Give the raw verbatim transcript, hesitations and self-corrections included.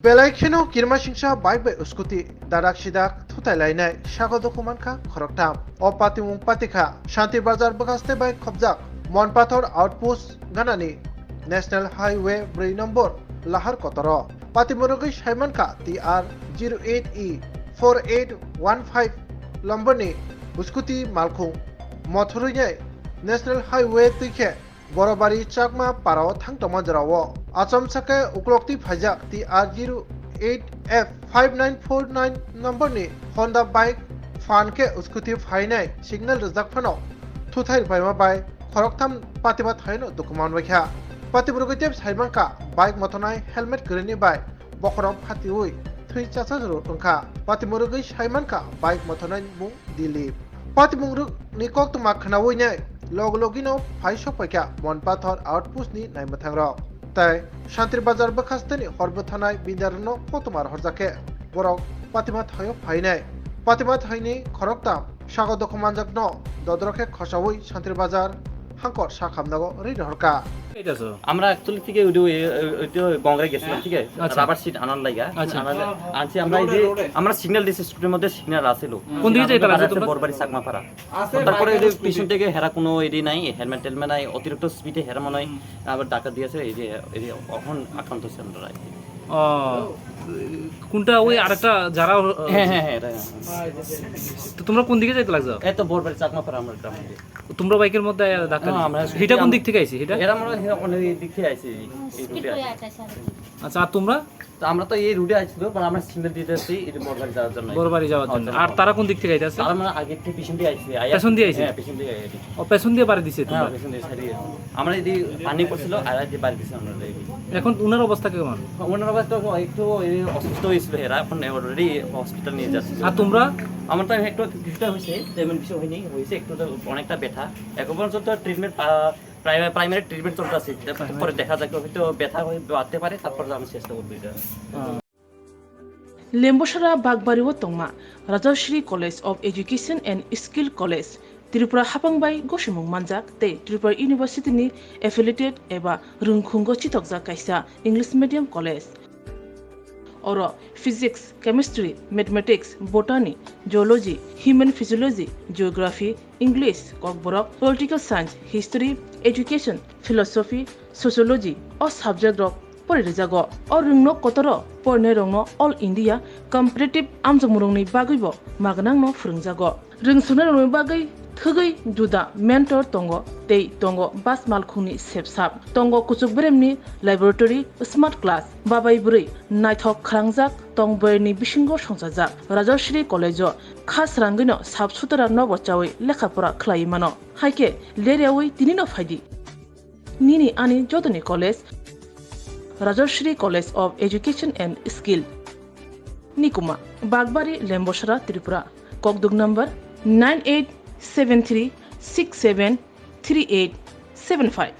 Belai kheno kirmasingsa bike bai scooty dadak sidak thutai lainai sago dukhu mankha khoroktham. O patimung patikha Shanti Bazar bwkhaste bai khopjak Monpathor Outpost ganani National Highway bwrwi nombor lahar kotoro. Patimung rwgwi saimankha T R zero eight E four eight one five lomborni scooty malkhung mothorwi National Highway twi khe Borobari Chakma parao thang tongma jorao achomsa khe uklok twi phaijak T R zero eight F five nine four nine number ni Honda bike phan khe scooty phainai signal rijak phano thuthai rwbaima bai khoroktham patima thaino dukhu manbaikha. Patima rwgwi tei saimankha bike mothonai helmet kwrwini bai bokhorok phatiwi thwi chachajru wngkha. Patima rwgwi saimankha bike mothonai mung Dilip. Patimung rwkni koktwma khnaui nai log logino phai sokpaikha Monpathor Outpost ni naimwthangrok. Tai Shantir Bazar bwkhasteni hor bwthanai bindarno koktwma rohorjak khe borok patima thaio phainai. Patima thaini khoroktham sago dukhu manjakno dodrok khe khosaui Shantir Bazar hangkor sakhamnago ri rohorkha. এটা আছে। আমরা অ্যাকচুয়ালি ঠিক আছে ওই, ওই, ওই, ওই গঙ্গায় গেছিলাম, ঠিক আছে? আচ্ছা। রাবার শিট আনার লাগা। আচ্ছা। আনার, আনছি আমরা এই যে, আমরা সিগন্যাল দিছি, স্কুটির মধ্যে সিগন্যাল আছিল। কোন দিকে যাইতে লাগছো আমরা তোমরা? বরবাড়ি চাকমাপাড়া। তারপরে এই যে পিছন থেকে হেরা কোনো এডি নাই, হেলমেট টেলমেট নাই, অতিরিক্ত স্পিডে হেরা মনে হয় আবার ধাক্কা দিয়েছে, এই যে, এই যে এখন আক্রান্ত হচ্ছে আমরা আর কি। ও, কোনটা ওই আরেকটা যারা, হ্যাঁ, হ্যাঁ, হ্যাঁ, এটা। তো তোমরা কোন দিকে যাইতে লাগছো? এই তো বরবাড়ি চাকমাপাড়া আমার গ্রাম থেকে। তোমরা বাইকের মধ্যে ধাক্কা হ্যাঁ, দিছো? আমরা এটা কোন দিক থেকে আইছে এটা? এরা মনে হয় ওখানে এই দিক থেকে আইছে, এই রুটে আইছে। আচ্ছা, আর তোমরা? তো আমরা তো এই রুটে আইছি তো, মানে আমরা সিগন্যাল দিতে আসছি, এটা বড়বাড়ি যাওয়ার জন্য। বড়বাড়ি যাওয়ার হ্যাঁ, জন্য। আর তারা কোন দিক থেকে আইতাছে? তারা মানে আগে থেকে পিছন দিয়ে আইছে, আয়া- পেছন দিয়ে আইছে? হ্যাঁ, পিছন দিয়ে আইছে। ও, পেছন দিয়ে বাড়ি দিছে হ্যাঁ, তোমরা? পেছন দিয়ে ছাড়িয়ে। আমরা এই যে পানি পড়ছিল, আর এই যে বাড়ি দিছে আমরা এই। এখন ওনার অবস্থা কেমন? ওনার অবস্থা একটু এই অসুস্থ হয়েছিল এরা, এখন অলরেডি হসপিটাল নিয়ে যাচ্ছে। আর তোমরা? আমার তো একটু কিছুটা হয়েছে, তেমন কিছু হয়নি, হয়েছে একটু তো অনেকটা ব্যথা। এখন পর্যন্ত ট্রিটমেন্ট প্রাইমারি, প্রাইমারি ট্রিটমেন্ট চলতেছে। পরে দেখা যাক, হয়তো ব্যথা হয়ে বাড়তে পারে, তারপর আমি চেষ্টা করবো এটা। Lembosara Bagbari o tongma Rajashree College of Education and Skill College, Tripura hapang bai gosimung manjak tei Tripura University ni affiliated eba rwngkhungo chitokjak kaisa English medium college. Oro physics, chemistry, mathematics, botany, zoology, human physiology, geography, English, kokborok, political science, history, education, philosophy, sociology o subject rok pori rijago. O rwngno kotoro porinairokno All India Competitive amjokmungrokni bagwibo magnangno phwrwngjago. Rwngsuknairokni bagwi thwgwi juda mentor tongo tei tongo bus malkhungni sepsap. Tongo kuchuk beremni laboratory, smart class, babai bwrwi naithok khwlangjak tong bwrwini bisingo songchajak. Rajashree College-o kha srangwino sap sutara nobo chaui lekha pora khlaiwi mano. Hai khe leryaui tinino phaidi. Nini ani jotoni college, Rajashree College of Education and Skill. Nikuma, Bagbari, Lembosara, Tripura. Kokduk number nine eight seven three six seven three eight seven five.